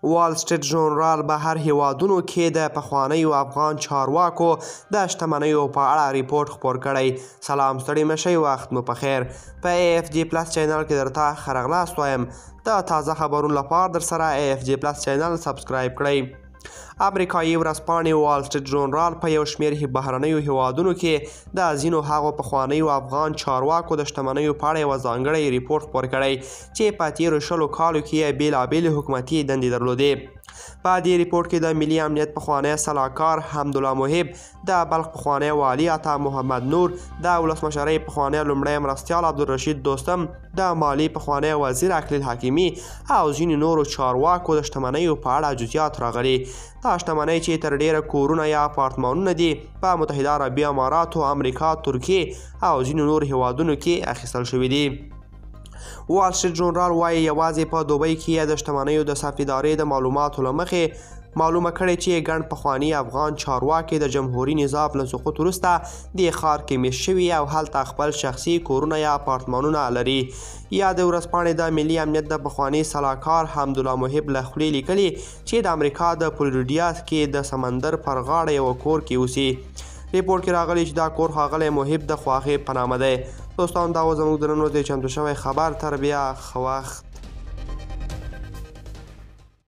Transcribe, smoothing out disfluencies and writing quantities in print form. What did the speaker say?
وال سټریټ ژورنال بهر هیوادونو کې د پخوانیو افغان چارواکو د شتمنیو په اړه ریپورټ خپور کړی. سلام، ستړي مه شئ، وخت مو پخیر. په ای اف جی پلس چینل کې درته ښه راغلاست وایم. د تازه خبرونو لپاره درسره ای اف جی پلس چینل سبسکرایب کړئ. امریکایي ورځپاڼې وال سټریټ ژورنال په یو شمېر بهرنیو هیوادونو کې د ځینو هغو پخوانیو افغان چارواکو د شتمنیو په اړه یوه ځانګړی ریپورټ خپور کړی چې په تېرو 20 کالو کې یې بېلابېلې حکومتي دندې درلودې. په دې ریپورټ کې د ملي امنیت پخوانی سلاکار حمدالله محب، د بلخ پخوانی والي عطا محمد نور، د ولسمشرۍ پخوانی لومړی مرستیال عبدالرشید دوستم، د مالي پخوانی وزیر اکلیل حکیمي او ځینو نورو چارواکو د شتمنیو په اړه جزئیات راغلي. دا شتمنۍ چې تر ډېره کورونه یا اپارتمانونه دي، په متحده عربي اماراتو، امریکا، ترکیې او ځینو نورو هیوادونو کې اخیستل شوي دي. وال سټریټ ژورنال وایي یوازې په دوبۍ کې د شتمنیو د ثبت ادارې د معلوماتو له مخې معلومه کړې چې ګڼ پخواني افغان چارواکي د جمهوري نظام له سقوط وروسته دې ښار کې مېشت شوي او هلته خپل شخصي کورونه یا اپارتمانونه لري. یادې ورځپاڼې د ملي امنیت د پخواني سلاکار حمدالله محب له خولې لیکلي چې د امریکا د فلوریډا کې د سمندر پر غاړه یوه کور کې اوسي. ریپورټ کې راغلي چې دا کور ښاغلی محب د خواښې په نامه دی. دوستان، دا و زموږ د نن ورځې چمتو شوی خبر. تر بیا، ښه وخت.